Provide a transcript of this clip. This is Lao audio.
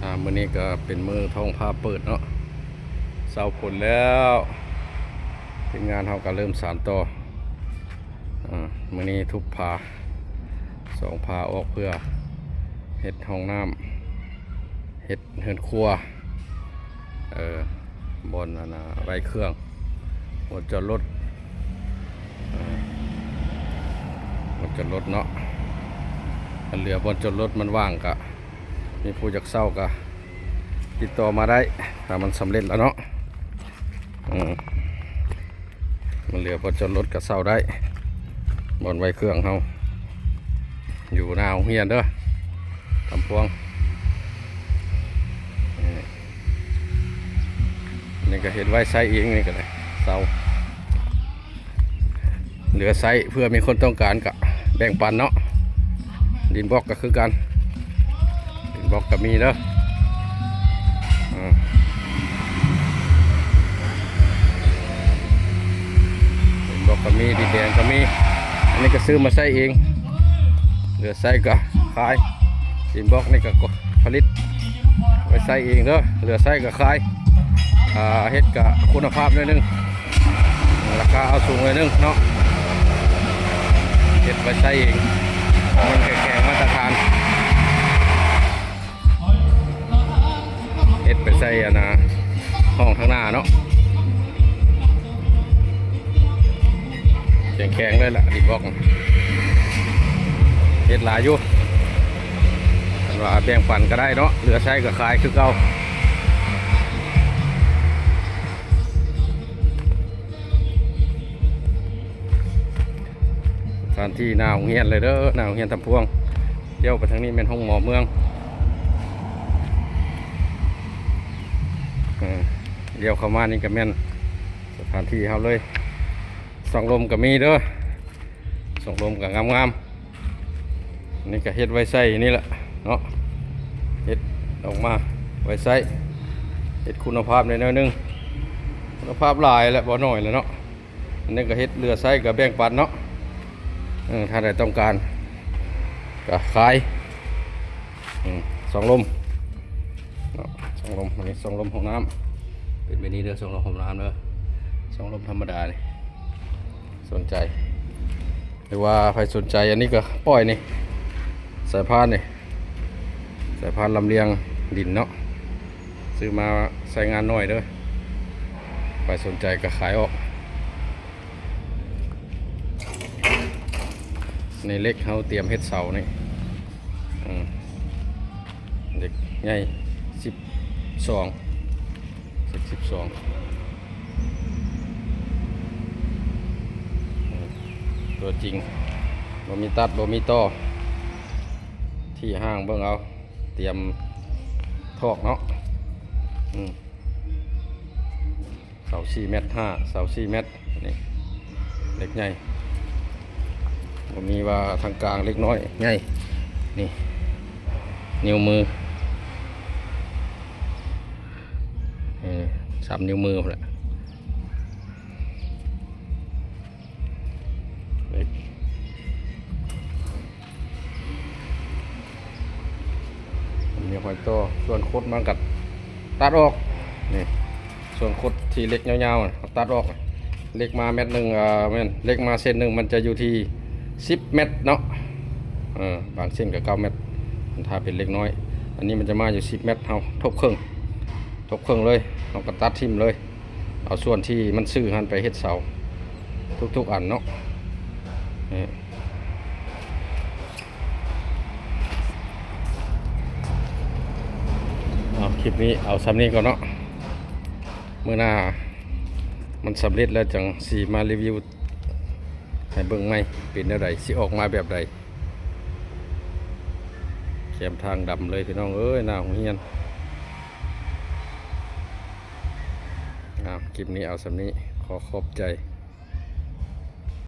ອ່າ ມື້ນີ້ກໍເປັນມື້ທ້ອງຟ້າເປີດເນາະ ເຊົ້າຝົນແລ້ວ ທີມງານເຮົາກໍເລີ່ມສານຕໍ່. ອ່າ ມື້ນີ້ທຸບຝາ ສອງຝາອອກ ເພື່ອເຮັດຫ້ອງນ້ຳ ເຮັດເຮືອນຄົວ ເອີ ບ່ອນອັນນ່າ ໄວ້ເຄື່ອງ ບ່ອນຈອດລົດ ເອີ ບ່ອນຈອດລົດເນາະ. ຄັນເຫຼືອບ່ອນຈອດລົດມັນວ່າງ ກະມີຜູ້ຢາກເຊົ່າກະຕິດຕໍ່ມາໄດ້ ຖ້າມັນສຳເລັດແລ້ວເນາະ. ອືມ ມັນເຫຼືອບ່ອນຈອດລົດກະເຊົ່າໄດ້ ບ່ອນໄວ້ເຄື່ອງເຮົາ ຢູ່ໜ້າໂຮງຮຽນເດີ ຄຳພວງ. ນີ້ ນີ້ກໍເຮັດໄວ້ໃຊ້ເອງ ນີ້ກໍໄດ້ ເຊົາ ເຫຼືອໃຊ້ ເພື່ອມີຄົນຕ້ອງການກໍແບ່ງປັນເນາະ. ດິນບລັອກກໍຄືກັນ ດິນບລັອກກໍມີເດີ. ອືມ ດິນບລັອກກໍມີ ດິນແດງກໍມີ. ອັນນີ້ກໍຊື້ມາໃຊ້ເອງ ເຫຼືອໃຊ້ກໍຂາຍ. ດິນບລັອກນີ້ກໍ ກໍຜະລິດໄວ້ໃຊ້ເອງເດີ ເຫຼືອໃຊ້ກໍຂາຍ. ອ່າ ເຮັດກໍຄຸນນະພາບໜ້ອຍໜຶ່ງ ລາຄາເອົາສູງໜ້ອຍໜຶ່ງເນາະ. ເຮັດໄວ້ໃຊ້ເອງ ມັນແຂງມາດຕະຖານ ເຮັດໄປໃສ່ອັນນ່າ ຫ້ອງທາງໜ້າເນາະ. ແຂງໆ ເລີຍລະ ດິນບລັອກ ເຮັດຫຼາຍຢູ່. ຄັນວ່າແບ່ງປັນກໍໄດ້ເນາະ ເຫຼືອໃຊ້ກໍຂາຍຄືເກົ່າ. ສະຖານທີ່ໜ້າໂຮງຮຽນເລີຍເດີ ໜ້າໂຮງຮຽນທຳພວງ. ລ້ຽວໄປທາງນີ້ແມ່ນໂຮງໝໍເມືອງ ເອີ ລ້ຽວເຂົ້າມານີ້ກໍແມ່ນສະຖານທີ່ເຮົາເລີຍ. ສອງລົມກໍມີເດີ ສອງລົມກໍງາມໆ. ນີ້ກໍເຮັດໄວ້ໃຊ້ນີ້ແຫຼະເນາະ ເຮັດອອກມາໄວ້ໃຊ້ ເຮັດຄຸນນະພາບແດ່ໜ້ອຍໜຶ່ງ ຄຸນນະພາບຫຼາຍແຫຼະ ບໍ່ໜ້ອຍແຫຼະເນາະ. ອັນນີ້ກໍເຮັດເຫຼືອໃຊ້ກໍແບ່ງປັນເນາະ ເອີ ຖ້າໃດຕ້ອງການກໍຂາຍ. ອືມ ສອງລົມເນາະ ສອງລົມ ອັນນີ້ສອງລົມຫ້ອງນ້ຳ ເປັນແບບນີ້ເດີ ສອງລົມຫ້ອງນ້ຳເດີ ສອງລົມທຳມະດານີ້. ສົນໃຈ ຫຼືວ່າໃຜສົນໃຈ ອັນນີ້ກໍປ່ອຍນີ້ ສາຍພານນີ້ ສາຍພານລຳລຽງດິນເນາະ ຊື້ມາໃຊ້ງານໜ້ອຍເດີ ໃຜສົນໃຈກໍຂາຍອອກ. ໃນເຫຼັກເຮົາຕຽມເຮັດເສົານີ້ ອືມ ເຫຼັກໃຫຍ່ສິບສອງ ເຫຼັກສິບສອງ ອືມ ຕົວຈິງ ບໍ່ມີຕັດ ບໍ່ມີຕໍ່ ທີ່ຫ້າງເບິ່ງເອົາ ຕຽມຖອກເນາະ ອືມ. ເສົາສີ່ແມັດຫ້າ ເສົາສີ່ແມັດ ນີ້ເຫຼັກໃຫຍ່ ບໍ່ມີວ່າທາງກາງເຫຼັກນ້ອຍໃຫຍ່ ນີ້ ນິ້ວມື ນີ້ ສາມນິ້ວມືພຸ້ນແຫຼະ. ເຫຼັກ ມີຮອຍຕໍ່ ສ່ວນຄົດມັນກໍຕັດອອກ ນີ້ ສ່ວນຄົດທີ່ເຫຼັກຍາວໆ ເຮົາຕັດອອກ. ເຫຼັກມາແມັດໜຶ່ງ ເອີ ແມ່ນ ເຫຼັກມາເສັ້ນໜຶ່ງ ມັນຈະຢູ່ທີ່ສິບແມັດເນາະ ເອີ ບາງເສັ້ນກໍເກົ້າແມັດ ຖ້າເປັນເຫຼັກນ້ອຍ. ອັນນີ້ມັນຈະມາຢູ່ສິບແມັດ ເຮົາທົບເຄິ່ງ ທົບເຄິ່ງເລີຍ ເຮົາກໍຕັດຖິ້ມເລີຍ. ເອົາສ່ວນທີ່ມັນຊື່ຫັ້ນໄປເຮັດເສົາທຸກໆອັນເນາະ. ນີ້ ເອົາ ຄລິບນີ້ເອົາສ່ຳນີ້ກ່ອນເນາະ. ມື້ໜ້າມັນສຳເລັດແລ້ວ ຈັ່ງຊິມາຣີວິວໃຫ້ເບິ່ງໃໝ່ ເປັນແນວໃດ ຊິອອກມາແບບໃດ. ແຄມທາງດຳເລີຍພີ່ນ້ອງເອີຍ ໜ້າໂຮງຮຽນ. ເອົາ ຄລິບນີ້ເອົາສ່ຳນີ້ ຂໍຂອບໃຈ